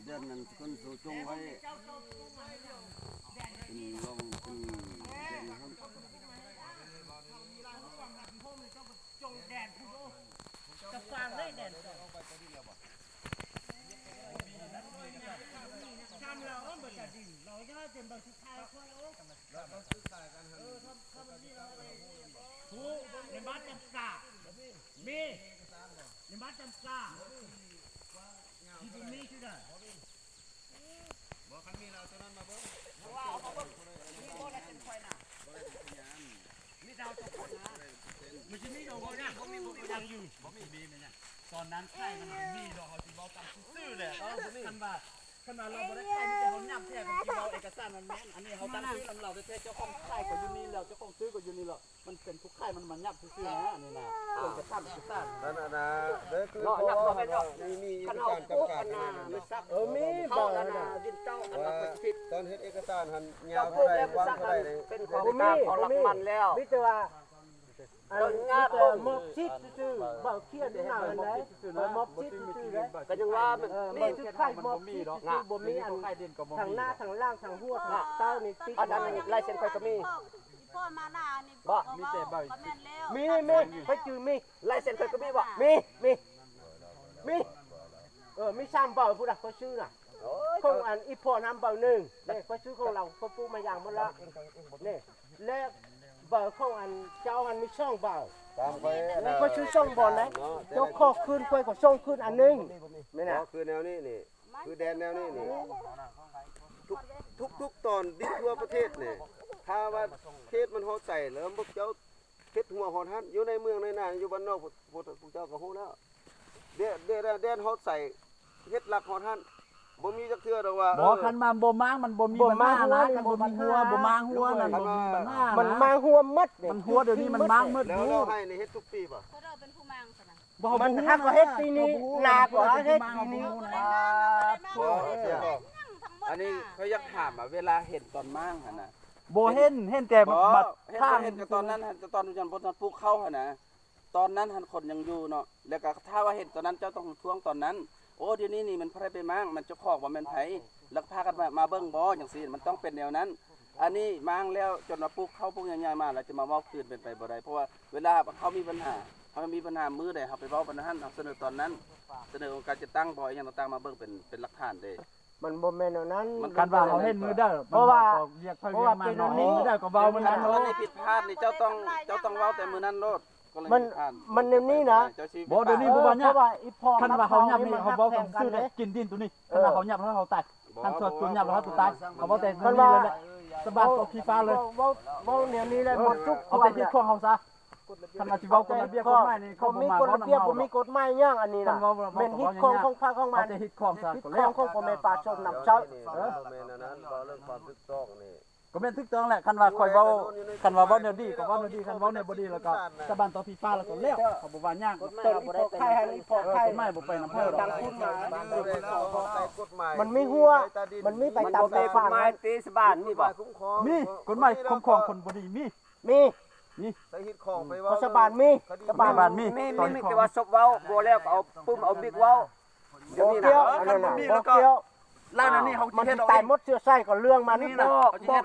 ແດນນັ້ນເພິ່ນສູງໄວ້ ເປັນລອງເປັນແດນຫັ້ນ ບໍ່ ຄັນມີແລ້ວເອົາຕົວນັ້ນມາເບິ່ງ ເພາະວ່າເອົາມາເບິ່ງ ມີບໍ່ລາຍເຊັນຂ້ອຍນະ ມີແຕ່ເອົາຕົວຄົນນະ ມັນຊິມີດອກບໍ່ນະ ບໍ່ມີ ບໍ່ມີ ບໍ່ມີ ບໍ່ມີ ບໍ່ມີ ບໍ່ມີ ຕອນນັ້ນໄຂ່ມັນບໍ່ມີດອກ ເຮົາຊິເວົ້າຕາມຊື່ໆແຫຼະ ຄັນວ່າ ຄັນວ່າລາວບໍ່ໄດ້ໄຂ່ ມີແຕ່ເຮົາຫຍັບແທ້ ຄັນຊິເວົ້າເອກະສານມັນແມ່ນ ອັນນີ້ເຮົາຕັ້ງຊື່ນຳລາວແທ້ໆ ເຈົ້າຂອງໄຂ່ກໍຢູ່ນີ້ແລ້ວ ເຈົ້າຂອງຊື້ກໍຢູ່ນີ້ແລ້ວ ມັນເປັນຜູ້ຂາຍ ມັນມາຫຍັບຊື່ໆນະ ອັນນີ້ນະ ເອີ ເປັນເອກະສານ ເອກະສານ ນັ້ນນະ ເດີຄືເນາະ ເພາະວ່າເຮົາມີ ມີເອກະສານຈຳກັດ ເອີ ມີ ເຮົາອັນນະ ດິນເຈົ້າ ອັນນະ ຕອນເຮັດເອກະສານຫັ້ນ ຍາວເທົ່າໃດ ກວ້າງເທົ່າໃດ ເປັນຂອງ ບໍ່ມີ ຂອງລັກມັນແລ້ວ ມີແຕ່ວ່າ ອັນ ມີແຕ່ມອບຊິດຊື່ໆ ເບົາຂຽນໜ້າອັນໃດ ມອບຊິດຊື່ໆເດ້ ກໍຍັງວ່າມັນ ເອີ ມີ ມັນຄືໄຂ່ມອບຊິດຊື່ໆ ບໍ່ມີອັນ ທາງໜ້າ ທາງຫຼັງ ທາງຫົວ ທາງເຕົ້ານີ້ຕິດ ອັນນັ້ນລາຍເຊັນຂ້ອຍກໍມີ ອີ່ພໍ່ມານານີ້ ບໍ່ ບອກ ມີແຕ່ໃບ ກໍແມ່ນແລ້ວ ມີ ມີ ຂ້ອຍຈື່ມີ ລາຍເຊັນຂ້ອຍກໍມີບໍ່ ມີ ມີ ມີ ເອີ ມີສາມເບົາພຸ້ນນະ ຂ້ອຍຊື້ນະ ໂອ້ຍ ຂອງອັນອີ່ພໍ່ນຳເບົາໜຶ່ງ ນີ້ ຂ້ອຍຊື້ຂອງລາວ ຂ້ອຍປູກມາຢ່າງໝົດລະ ນີ້ ແລະ ເບົາຂອງອັນເຈົ້າຫັ້ນມີສອງເບົາ ຕາມຂ້ອຍ ແລ້ວຂ້ອຍຊື້ສອງບ່ອນນະ ເຈົ້າຂໍຄືນ ຂ້ອຍກໍສົ່ງຄືນອັນໜຶ່ງ ແມ່ນນະ ຄືແນວນີ້ນີ້ ຄືແດນແນວນີ້ນີ້ ທຸກ ທຸກໆຕອນດິນທົ່ວປະເທດນີ້ ຖ້າວ່າເຂດມັນຮອດໃສ ແລ້ວພວກເຈົ້າເຮັດຮົ້ວຮອດຫັ້ນ ຢູ່ໃນເມືອງໃນນາ ຢູ່ບ້ານນອກ ພວກ ພວກ ພວກເຈົ້າກໍຮູ້ແລ້ວ ແດນ ແດນ ແດນຮອດໃສ ເຮັດຫຼັກຮອດຫັ້ນ ບໍ່ມີຈັກເທື່ອດອກວ່າ ບໍ່ ເອີ ຄັນວ່າບໍ່ມ້າງ ມັນບໍ່ມີບັນຫານະ ຄັນບໍ່ມີຮົ້ວ ບໍ່ມ້າງຮົ້ວນັ້ນ ບໍ່ມີບັນຫານະ ມັນມ້າງຮົ້ວໝົດເດ້ ມັນຮົ້ວດຽວນີ້ມັນມ້າງໝົດ ແລ້ວ ແລ້ວໄຮ່ນີ້ເຮັດທຸກປີບໍ່? ເຂົາເຈົ້າເປັນຜູ້ມ້າງຊັ້ນນະ ບໍ່ ມັນຫາກກໍເຮັດປີນີ້ ນາກໍເຮັດປີນີ້ ບໍ່ຮູ້ນະ ບໍ່ໄດ້ມ້າງ ບໍ່ໄດ້ມ້າງ ອັນນີ້ຂ້ອຍຢາກຖາມວ່າ ເວລາເຫັນຕອນມ້າງຫັ້ນນະ ບໍ່ເຫັນ ເຫັນແຕ່ ບໍ່ ເຫັນ ເຫັນກໍຕອນນັ້ນ ເຫັນແຕ່ຕອນ ຕອນປູກເຂົ້າຫັ້ນນະ ຕອນນັ້ນຫັ້ນຄົນຍັງຢູ່ເນາະ ແລ້ວກໍຖ້າວ່າເຫັນຕອນນັ້ນ ເຈົ້າຕ້ອງທວງຕອນນັ້ນ ໂອ້ ດຽວນີ້ນີ້ມັນໃຜໄປມ້າງ ມັນເຈົ້າຂອງບໍ່ແມ່ນໃຜ ແລ້ວພາກັນມາ ມາເບິ່ງບໍ່ ຈັ່ງຊີ້ ມັນຕ້ອງເປັນແນວນັ້ນ ອັນນີ້ມ້າງແລ້ວ ຈົນວ່າປູກເຂົ້າປູກຫຍ້າມາ ແລ້ວຈະມາເວົ້າຄືນເປັນໄປບໍ່ໄດ້ ເພາະວ່າເວລາເຮົາມີບັນຫາ ເຮົາມີບັນຫາມື້ໃດ ເຮົາໄປເວົ້າບັນຫານັ້ນ ເຮົາສະເໜີຕອນນັ້ນ ສະເໜີອົງການຈັດຕັ້ງບໍ່ ອີ່ຫຍັງຕ່າງໆ ມາເບິ່ງເປັນ ເປັນຫຼັກຖານເດ້ ມັນບໍ່ແມ່ນແນວນັ້ນ ມັນ ຄັນວ່າເຮົາເຫັນມື້ໃດ ເພາະວ່າ ວຽກໃຜວຽກມັນເນາະ ເພາະວ່າເປັນມື້ໃດກໍເວົ້າມື້ນັ້ນໂລດ ຄັນວ່າມັນຜິດພາດນີ້ ເຈົ້າຕ້ອງ ເຈົ້າຕ້ອງເວົ້າແຕ່ມື້ນັ້ນໂລດ ມັນ ມັນແນວນີ້ນະ ບໍ່ ດຽວນີ້ບໍ່ວ່າຫຍັງ ເຈົ້າຊິ ບໍ່ ດຽວນີ້ບໍ່ວ່າຫຍັງ ເພາະວ່າອີ່ພໍ່ ຄັນວ່າເຮົາຫຍັບນີ້ ເຮົາເວົ້າກັນຊື່ໆເດ້ ກິນດິນໂຕນີ້ ເອີ ຄັນວ່າເຮົາຫຍັບແລ້ວເຮົາຕາຍ ບໍ່ ຄັນສ່ວນຕົວຫຍັບແລ້ວເຮົາຕົວຕາຍ ເຮົາເວົ້າແຕ່ ຄັນວ່າ ນີ້ແຫຼະ ສະບານຕໍ່ຜີຟ້າເລີຍ ເວົ້າ ເວົ້າແນວນີ້ແຫຼະ ເອີ ບໍ່ສຸກ ເອົາແຕ່ຮີດຄອງເຮົາຊະ ຄັນວ່າຊິເວົ້າກົດລະບຽບກົດໝາຍນີ້ ເຂົາບໍ່ມີກົດລະບຽບ ບໍ່ມີກົດໝາຍຫຍັງ ອັນນີ້ນະ ແມ່ນຮີດຄອງຂອງໃຜຂອງມັນ ຮີດຄອງຂອງພໍ່ແມ່ປະຊາຊົນນຳໃຊ້ ເອີ ບໍ່ແມ່ນອັນນັ້ນ ເວົ້າເລື່ອງຄວາມຖືກຕ້ອງນີ້ ກໍແມ່ນຖືກຕ້ອງແຫຼະ ຄັນວ່າຂ້ອຍເວົ້າ ຄັນວ່າເວົ້າແນວດີກໍເວົ້າແນວດີ ຄັນເວົ້າແນວບໍ່ດີແລ້ວກໍສາບານຕໍ່ຜີຟ້າແລ້ວກໍແລ້ວ ເຂົາບໍ່ວ່າຫຍັງ ຕົ້ນອີ່ພໍ່ໄຂ່ຫັ້ນ ອີ່ພໍ່ໄຂ່ ບໍ່ໄປນຳເພິ່ນ ມັນມີຮົ້ວ ມັນມີໃບຕາມ ມັນບໍ່ມີກົດໝາຍຕິ ສະບານມີບໍ່ ມີ ກົດໝາຍຄຸ້ມຄອງຄົນບໍ່ດີ ມີ ມີ ມີ ໃສ່ຮີດຄອງໄປເວົ້າ ເພາະສະບານມີ ສະບານມີ ມີ ມີ ມີແຕ່ວ່າສົບເວົ້າ ບໍ່ແລ້ວກໍເອົາປຶ້ມເອົາບິກເວົ້າ ບໍ່ກ່ຽວ ອັນນັ້ນນະ ບໍ່ກ່ຽວ ລາວນີ້ເຮົາຊິເຮັດເອົາເອງ ຕາຍໝົດເຊື້ອສາຍກໍເລື່ອງມັນ ນີ້ນະ ບໍ່ ບໍ່ກ່ຽ